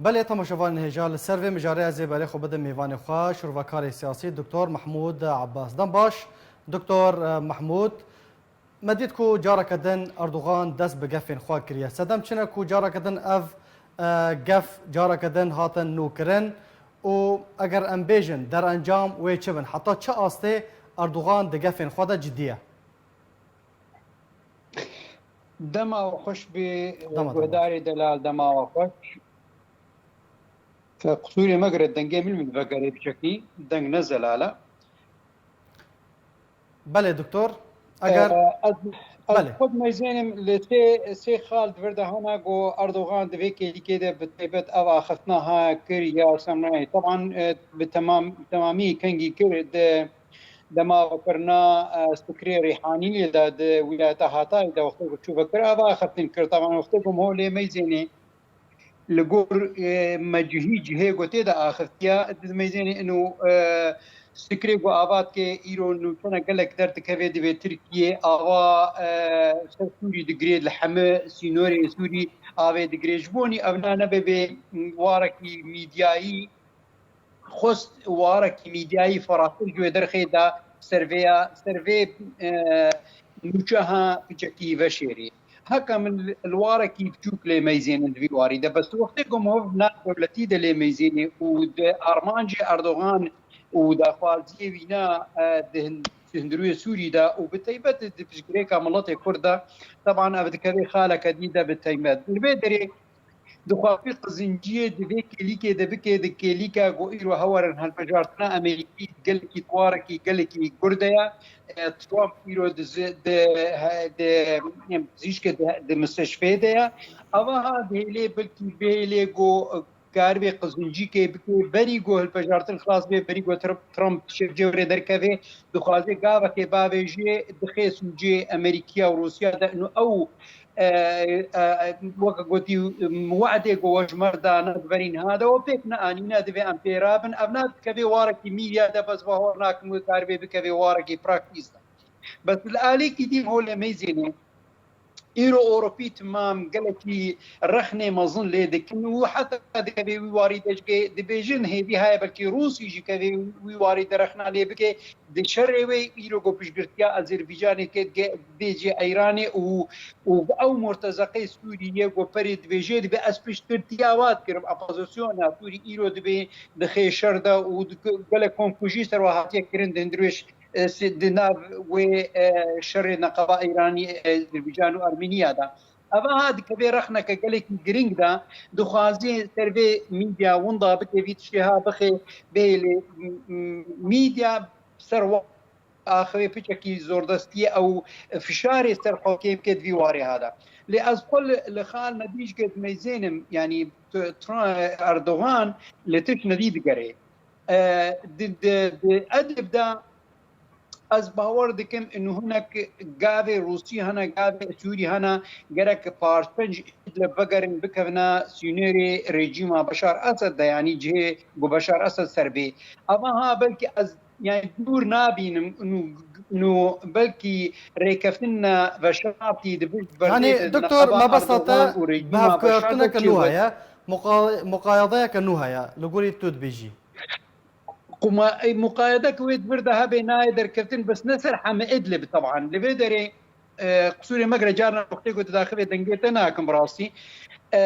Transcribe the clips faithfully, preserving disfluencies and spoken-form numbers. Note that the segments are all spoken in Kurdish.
Belê, temaşevanên hêja, li ser vê mijarê ez ê berê xwe bidim mêvanê xwe, şirvekarê siyasî Doktor Mehmûd Abbas. Dem baş, Doktor, e, Mehmûd. Me dît ku careke din Erdogan dest bi gefên xwe kiriye. Sedem çi ne ku careke din ev, e, gef careke din hatin nûkirin û eger em bêjin derencam wê çi bin? Heta çi astê Erdogan di gefên xwe de cidî ye? Dema we xweş bê, Dema te guhdarê delal, dema we xweş. Te qisûrê me gire, dengê min min vegerê biçekî, deng ne zelal e. Belê, doktor. Eger Ee, ez, ez Belê. xwe dimeyzênim li sê, sê xal di vir de hene ku Erdogan di vê kêlîkê de bi taybet ev axiftina ha kir ya Semrayê. Teban, e, bi temam, temamî kengî kir di dema vekirina, e, Sikrê Rîhanî lê de di wîlayeta Hatayê de wextê ku çû vekir, ev axiftin kir. Teban wextê ku min lê meyzênê li gor, e, mecihî cihê ku tê de axiftiya, di meyzênê ino, e, Sikrê ku ava dike îro nûçene gelek derdikeve divê Tirkiye, ava, e, ser Sûrî digirê, li hemî sînorê Sûrî avê digirê. Ji bo nî evna nebe bê warekî mîdyayî, xwest warekî mîdyayî ferahtir ji wê derxê da ser vê ya, ser vê, e, nûçe ha piçekî veşêrî. Heke min li, li warekî biçûk lê meyzênin di vî warî de. Bes wextê ku mov nav dewletî de lê meyzênê û di armancê Erdogan û daxwaziyê wîna, e, di hin-, di hundirûyê Sûrî de û bi taybet di piştgirêka miletê Kurd de, teban ev dikeve xaleke dî de bi taybet. Li vê derê dixwaze qizinciyê di vê kêlîkê de bike, di kêlîka ku îro hewerin hilbijartina Amerîkî gelekî di warekî gelekî gur de ye. E, Trump îro di zi-, di, he, di, em, pizîşkê di, di misteşfê de ye. Ava ha dihêlê belkî bihêlê ku, e, karibê qizincîkê bike, berî ku hilbijartin xilas bê, berî ku Trump, Trump şêrcê were derkeve, dixwaze gavekê bavêjê, dixe sûcê Amerîkiya û Rûsya de ino ew, e, e, weke gotî, we'dê ku we ji me re dane di berî niha de, we pêk neanîne, divê em pê rabin. Ev ne dikeve warekî mîdya de, bes bawer nakim wê karibê bikeve warekî praktîs de. Bes li alîkî dî holê meyzênê, îro Ewropî timam gelekî rexnê mezin lê dikin û heta dikeve wî warî de jî dibêjin hêvî heye belkî Rûsî jî kevê wî warî de rexna lê bike. Di şerê wê îro ku piştgirtiya Azerbaycanê ke ge-, bê cê Eyranê û, û ew murtezeqê Sûrî ye ku perê dibêje, dibe ez piştgirtiya wa dikirim. Opozisyona Sûrî îro dibê dixê şer de û di-, gelek komkujî ser wa hatiye kirin di hundirê, e, si-, di nav wê, e, şerê neqeba Eyranî, e, Azerbaycan û Ermeniya de. Eva ha dikeve rexneke gelekî giring de, dixwaze ser vê mîdya winda bike, vî tiştê ha bixe bêlê, m-, m-, mîdya ser wa axivê piçekî zordestiyê ew fişarê ser xwe kêm ke di vî warê ha de. Lê ez xwe li, li xal nedî jî ke dimeyzênim, yanî tu-, Tra-, Erdogan li tişt nedî digere. E, di, di, di Idlib de ez bawer dikim inu hinek gavê Rûsî hene, gavê Sûrî hene, gerek parçe ji Idlib vegerin bikevine sînorê rejîma Beşar Esed de, yanî cihê ku Beşar Esed ser bê. Eva ha belkî ez, yanî dûr nabînim inu, inu belkî rêkeftin ne veşartî di vir-, Yanî, berdê de doktor, neqeba mebesta te Erdogan û rejîma Beşar de bihevkirtineke çi nû be? heye, muqa-, muqayedeyeke nû heye, li gorî tu dibêjî. Quma-, ey, muqayede ki wê di vir de hebe nayê derkeftin, bes ne ser heme Idlib teban. Li vê derê, e, qisûrê me gire carna wextê ku didaxivê dengê te nakim bi rastî. E,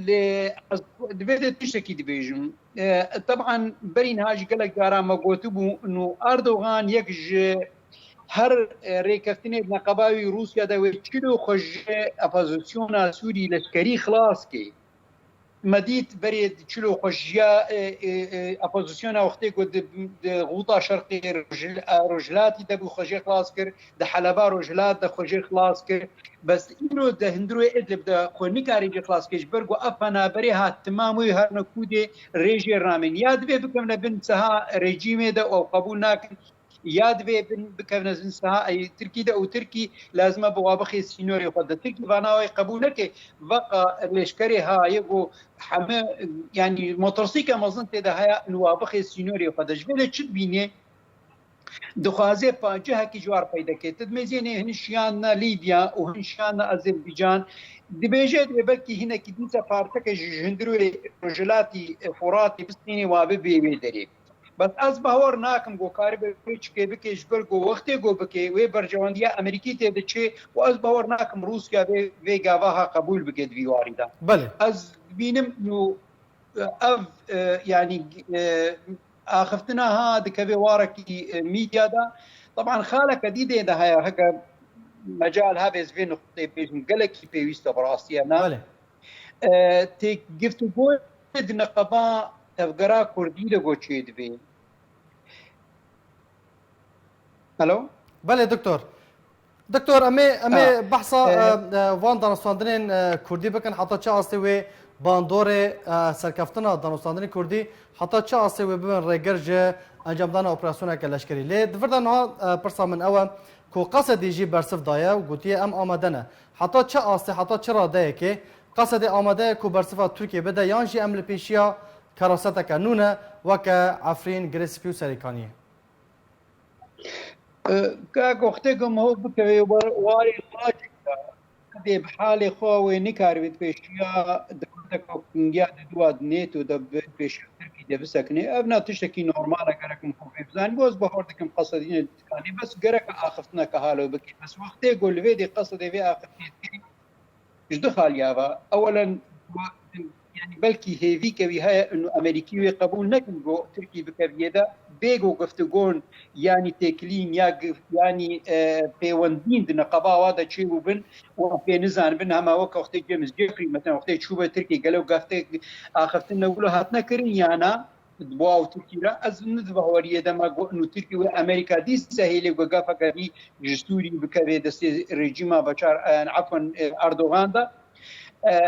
lê ez di vê de tiştekî dibêjim. E, teban berî niha jî gelek cara me gotibû, nû Erdogan yek ji her, e, rêkeftinê di neqeba wî Rûsya de wê çilo xwe ji opozisyona Sûrî leşkerî xilas kê. Me dît berê çilo xwejiya, e, e, e, opozisyona wextê ku di, di Xuta Şerqê Rojhil-, e, Rojhilatî de bû xwe jê xilas kir, di Heleba Rojhilat de xwe jê xilas kir. Bes îro di hundirê Idlib de xwe nikarî jê xilas kir, ji ber ku ev penaberê hat timam wê her ne kûdê rêjê ramên. Ya divê bikevne bin siha rejîmê de û ew qebûl nakin, ya divê bin bikevne bin siha ey Tirkî de û Tirkî lazim e bi wa bixê sînorê xwe de. Tirkî vana wê qebûl neke, veqa leşkerê ha yê ku heme, yanî motorsîke mezin tê de heye, li wa bixê sînorê xwe de. Ji vê de çi dibînê? Dixwaze pa cihekî ji war peyde ke. Tu dimeyzênê hin şiyandine Lîbya û hin şiyandine Azerbaycan, Dibêje divê belkî hinekî dîsa parçeke ji hundirê Rojhilatî Furatî bistînê wa bibê wê derê. Bes ez bawer nakim ku karibe wê çikê bike ji ber ku wextê ku bike wê berjewendiya Amerîkî tê diçe û ez bawer nakim Rûsya vê, vê gava ha qebûl bike di vî warî de. Belê. Ez dibînim û, e, ev, e, yanî, e, axiftina ha dikeve warekî, e, mîdya de. Teban xaleke dî dê de heye heke mecal habe ez vê nuqteyê bêjim gelekî pêwîst e bi rastî ne. Belê. E, têk giftûgoyê di neqeba tevgera kurdî de go çêdibê. Hello? Belê doktor. Doktor, em ê, em ê Ha. behsa, E, e, e, van danûstandinên, e, kurdî bikin. Heta çi astê wê bandorê, e, serkeftina danûstandinên kurdî, heta çi astê wê bibin rêgir ji encamdana operasyoneke leşkerî. Lê di vir de niha, e, pirsa min ew e ku Qesedî jî bersiv daye û gotiye em amade ne. Heta çi astê, heta çi radeyekê Qesedê amade ye ku bersiva Tirkiyê bide yan jî em li pêşiya keraseteke nû ne weke Efrîn, Girê Spî û Serêkaniyê? E, ka goxtê ku miho bikeve war-, warê lacek de, dê bi halê xwe wê nikaribê di pêşiya dewleteke kungiya di dua di NATO de bi pêşiya Tirkî de bisekine. Ev na tiştekî normal e, gerek miho vê bizanî. Bo ez bahor dikim Qesedî ne dikanî. Bes gerek axiftineke halo bike. Bes wextê ku li vê dê Qesedê vê axiftinê ji du xaliya ve. Ewelen, yanî belkî hêvîke wî heye û Amerîkî wê qebûl nekin ku Tirkî bikeviyê de, bê ku giftigon, yanî têkilîn ya gif-, yanî, e, pêwendîn di neqeba wa de çêbûbin û em pê nizanibin, hema weke wextê James Jeffrey, mesela wextê çûbe Tirkî gelo gefte axiftin ne wilo hatine kirin ya na? Bo ew Tirkî re ez nidibe haweriyê dema got û Tirkî wê Amerîka dîsa hêlê ku gafeke dî ji Sûrî bikeve destê rejîma Beşar, yani, efwen, e, Erdogan de. E, e,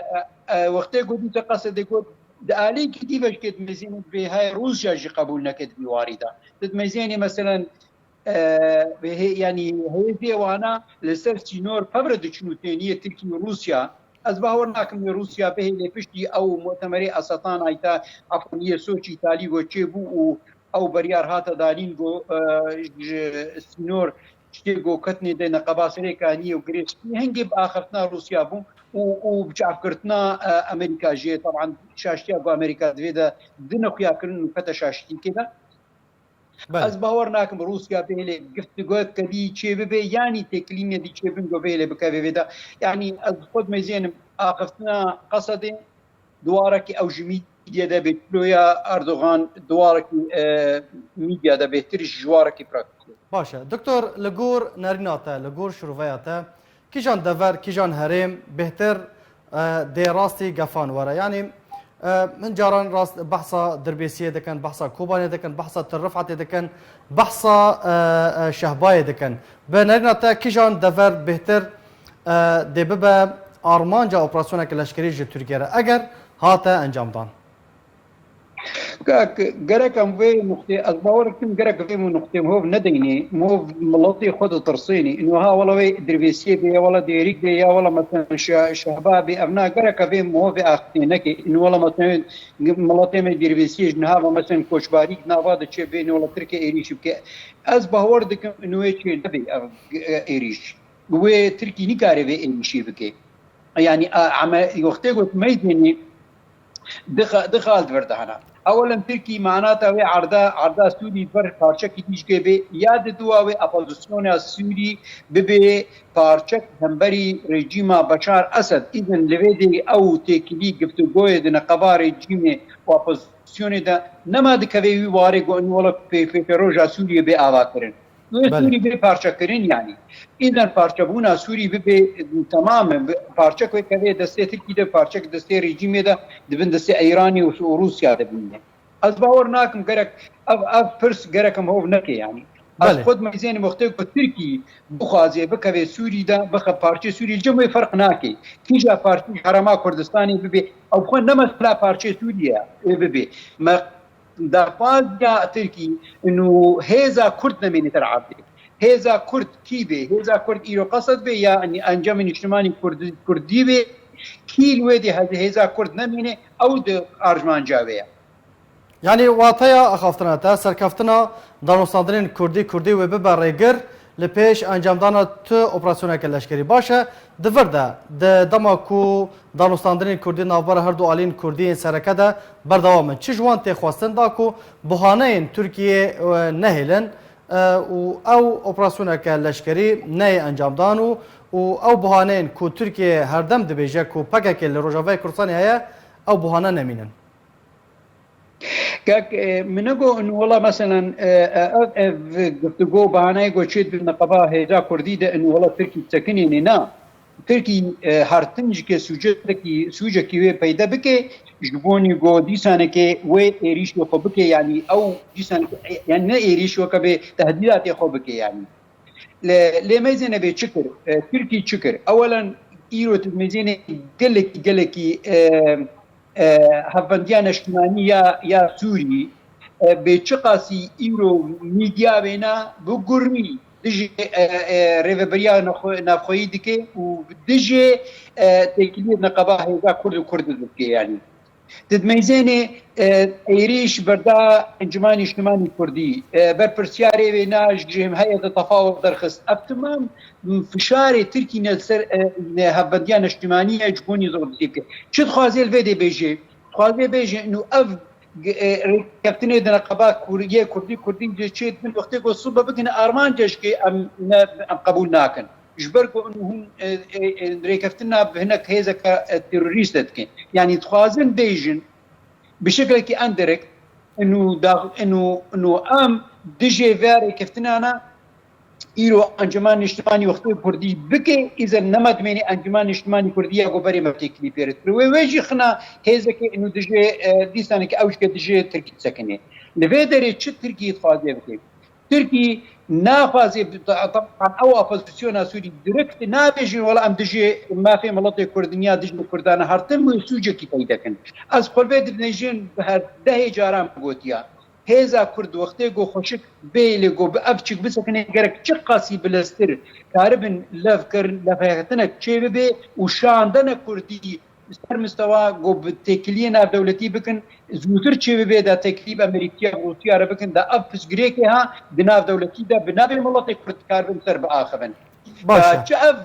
e, wextê ku dîsa Qesedê got, di aliyekî dî ve jikê dimezîne divê heye Rûsya jî qebûl neke di vî warî de. Tu dimezînî, meselen, e, hê-, yanî hêzê wana li ser sînor pevre diçin û têniyê Tirkî û Rûsya. Ez bawer nakim wê Rûsya bihêle piştî ew mutemerê Asetanayê te, efwen, yê Soçî Îtalî ku çêbû û ew beryar hate danîn ku, e, ji sînor tiştê ku ketnê de neqeba Serêkaniyê û Girê Spî hingê bi axiftina Rûsya bû û, û bi çavkirtina, e, Amerîka jî, teban şaştiya ku Amerîka divê de dine xuya kirin û kete şaştîkê de. Belê. Ez bawer nakim Rûsya bihêle giftigoyek kedî çê bibe, yanî têkilînê dî çê bin ku bihêle bikeve vê de. Yanî ez xwe dimezênim axiftina Qesedê di warekî ew ji mîdya de bê, çiloya Erdogan di warekî, e, mîdya de bêhtir ji warekî praktîk. Baş e. Doktor, li gor nerîna te, li gor şiroveya te, kîjan dever, kîjan herêm bêhtir, e, dê rastî gefan were? Yanî, e, min caran rast behsa Dirbêsiyê dikin, behsa Kobanê dikin, behsa Til Rifetê dikin, behsa, e, e, Şehbayê dikin. Bi nerîna te kîjan dever bêhtir, e, dê bibe armanca operasyoneke leşkerî ji Tirkiye re, eger hate encamdan? Kak, gerek em vê nuqtê, ez bawer dikim gerek vê min nuqtê mihov nedeynê, mihov miletê xwe ditirsênê. Ino ha wela wê Dirbêsiyê bê, ya wela Dêrîk bê, ya wela, meselen, Şe-, Şehba bê, ev na gerek vê mihovê axtê neke. Ino wela, meselen, miletê me Dirbêsiyê ji niha ve, meselen, koçbarî nava de çê bê, ino wela Tirkiye êrîşî bike. Ez bawer dikim ino wê çê nebê ev, e, êrîş. Wê Tirkî nikare vê êrîşî bike. Yanî, a, eme, wextê got meyzênî di xa-, di xal di vir de hene. Ewelen Tirkî manata wê erda, erda Sûrî ber parçekî dî jikê bê, ya di dua wê opozisyona Sûrî bibe parçek hemberî rejîma Beşar Esed. Îzin li vê dê ew têkilî giftugoyê di neqeba rejîmê û opozisyonê de nema dikeve wî warê ku in wela pê-, pêşeroja Sûriyê bê ava kirin. Wê Belê. Sûrî bê parçekirin, yanî. Îden parçebûna Sûrî bibe temam e. Bi-, parçek wê kevê destê Tirkî de, parçek destê rejîmê de, di bin destê Îranê û Rûsya de bûne. Ez bawer nakim gerek ev, ev pirs gerek em hov neke, yanî. Ez Belê. xwe dimeyzênim wextê ku Tirkî bixwaze bikeve Sûrî de, bixe parçê Sûrî, li cem wê ferq nake. Kîja parçê Herêma Kurdistanê bibe, ew xwe ne mesela parçê Sûrî ye, ê bibe. Me Daxwaziya Tirkî û hêza Kurd nemêne ser erdê. Hêza Kurd kî bê? Hêza Kurd îro Qesed bê ya, yanî, Encamê Niştimanî Kurd-, Kurdî bê? Kî li wê dê hêza Kurd nemêne, ew di armanca wê ye. Yanî, wateya axaftina te, serkeftina danûstandinên Kurdî, Kurdî wê bibe rêgir, Li pêş encamdana tu operasyoneke leşkerî. Baş e, di vir de, di dema ku danûstandinên Kurdî navbera her du aliyên Kurdî yên sereke de berdewam in, çi ji wan tê xwestin da ku buhaneyên Tirkiyê, e, nehêlin, e, û ew operasyoneke leşkerî neyê encamdan û, û ew buhaneyên ku Tirkiye herdem dibêje ku P K K li Rojavayê Kurdistanê heye, ew buhane nemînin? Kak, e, min negot, wela, meselen, e, e, ev, ev guftûgo, bahaneyê ku çêdibin di qeba hêza Kurdî de, wela, Tirkî sekinêne, na. Tirkî, e, her tim jike sûcekî, sûcekî wê peyde bike, ji bo nî ku dîsanekê wê êrîşê xwe bike, yanî ew dîsanekê, e, yanî ne êrîş, weke bê tehdîdatê xwe bike, yanî. Lê, lê mêzêne bê çi kir? E, Tirkî çi kir? Ewelen, îro tu mêzêne gelekî, gelekî, e, e, hevbendiya neştimanî ya, ya Sûrî, e, bê çiqasî îro mîdya wêna bi gurmî dijî, e, e, rêveberiya nexwe-, navxweyî dike û dijî, e, têkiliyê neqeba hêza Kurd û Kurd dike, yanî. Di mêzênê, e, êrîş berda Encûmena Niştimanî Kurdî, e, berpirsiyarê wêna ji heyeta tefawet derxist. Ev timam fişarê Tirkî ne li ser, e, ne hevbendiya neştimanî ye ji bo nî zor dike. Çi dixwaze li vê dê bêje? Dixwaze bêje, û ev, e, rêkeftinê di neqeba Kur-, yê Kurdî, Kurdî de çê dibin, wextê ku sibe bigihine armanca ji ke em ne, em qebûl nakin. Ji ber ku hûn, e, e, e, rêkeftina bi hinek hêzeke, e, terorîst de dikin. Yanî dixwazin bêjin, bi şeklekî endirekt, inu da-, inu, inu em dijê vê rêkeftinana îro Encûmena Niştimanî wextê Kurdî bike, îzen nema dimênî Encûmena Niştimanî Kurdî ya ku berê me têkilî pêre kir. Wê, wê jî xina hêzeke inu dijê, e, dîsanekî ew jike dijê Tirkî disekinê. Li vê derê çi Tirkî dixwaze bike? Tirkî naxwaze bi-, ta-, taban ew opozisyona Sûrî direkt nabêjin, wela em dijî mafê miletê Kurd in ya dijî Kurdan in, her tim wê sûcekî peyde kin. Ez xwe vê dinêjin bi her dehê caran gotiya. Hêza Kurd wextê ku xweşik bê lê ku bi ev çik bisekine gerek çiqasî bileztir karibin lev kirin, levheketinek çê bibe û şandene Kurdî ser mistewa ku bi têkiliyê navdewletî bikin, zûtir çêbibe da têkilî bi Amerîkiya, bi Rûsiya re bikin, da ev pirsgirêkê ha di navdewletî de bi navê miletê Kurd dikaribin ser biaxivin. Baş e. Da çi ev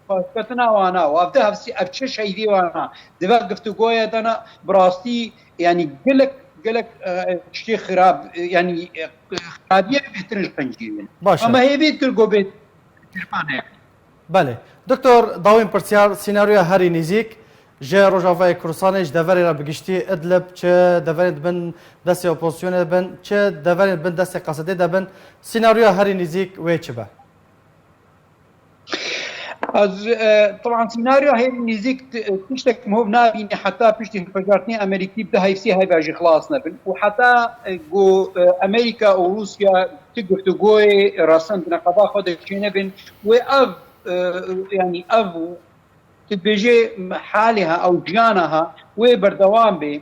paşketina wana û ev de hevsî, ev çi şehîdê wana di ve guftûgoya de ne, bi rastî, yanî gelek, gelek, e, tiştê xirab, e, yanî, e, xirabiyê bêhtir in ji qencî win. Baş e. Ama hêvî kir ku bê girfane. Belê. Doktor, dawîn pirsyar, sînaryoya herî nêzîk ji Rojavayê Kurdistanê, ji deverê re bi giştî, Idlib, çi deverên di bin destê opozisyonê de bin, çi deverên di bin destê Qesedê de bin, sînaryoya herî nêzîk wê çi be? Ez, e, teban sînaryoya herî nêzîk ti-, tiştek mihov nabîne heta piştî hilbijartinê Amerîkî bi heyvsî heyva jî xilas nebin û heta, e, ku, e, Amerîka û Rûsya ti guftûgoyê resin di neqeba xwe de çênebin, wê ev, e, yanî ev, tu dibêjê halê ha, ew jiyana ha, wê berdewam bê.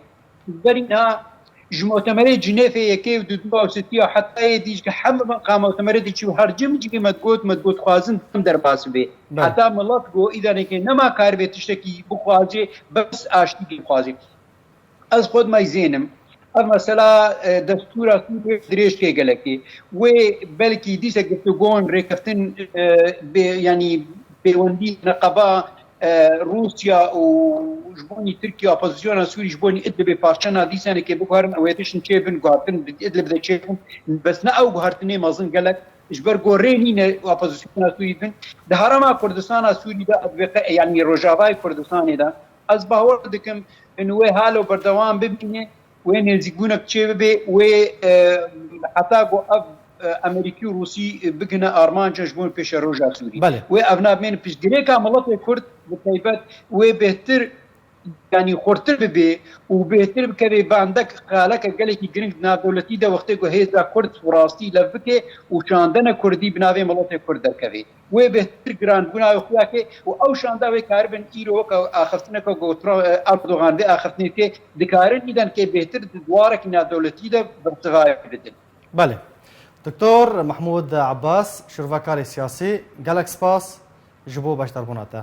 Berî niha ji mutemerê Cinêfê yekê û du, du û sê ya heta yê dî ji hemî ka mutemerê dî çû, her cim cî me digot, me digot xwazin dem derbas bê. Belê. Heta milet got, îdanekê nema karibê tiştekî bixwazê, bes aştî bixwazê. Ez xwe dimeyzênim. Ev mesela, e, destûra Sûriyê dirêj tê gelekî. Wê belkî dîse guftûgon rêkeftin, e, bê, yanî pêwendî neqeba, e, Rûsya û ji bo nî Tirkiye, opozisyona Sûrî ji bo nî Idlibê parçe na dîsenekê biguherin, ew ê tiştin çêbin, guhertin bi Idlib de çêbin. Bes ne ew guhertinê mezin gelek, ji ber gorê nîne opozisyona Sûrî bin. Di Herêma Kurdistana Sûrî de, ez vê qe-, yanî Rojavayê Kurdistanê de, ez bawer dikim, in wê halo berdewam bibîne, wê nêzîkbûnek çêbibe, wê, e, heta ku ev, e, Amerîkî û Rûsî, e, bigihine armanca ji bo pêşeroja Sûrî. Belê. Wê ev nabên piştgirêka miletê Kurd bi taybet, wê bêhtir, yanî xurtir bibe û bêhtir bikeve bandek xaleke gelekî giring di navdewletî de wextê ku hêza Kurd bi rastî lev bike û şandene Kurdî bi navê miletê Kurd derkeve. Wê bêhtir giranbûna wê xuya ke û ew şanda wê karibin îro weke axiftineke ku Tra-, Erdogan vê axiftinê dike, dikarin îden ke bêhtir di dwarekî navdewletî de bersiva bidin. Belê. Doktor Mehmûd Ebbas, şûrvekarê siyasî, gelek spas ji bo beşdarbûna te.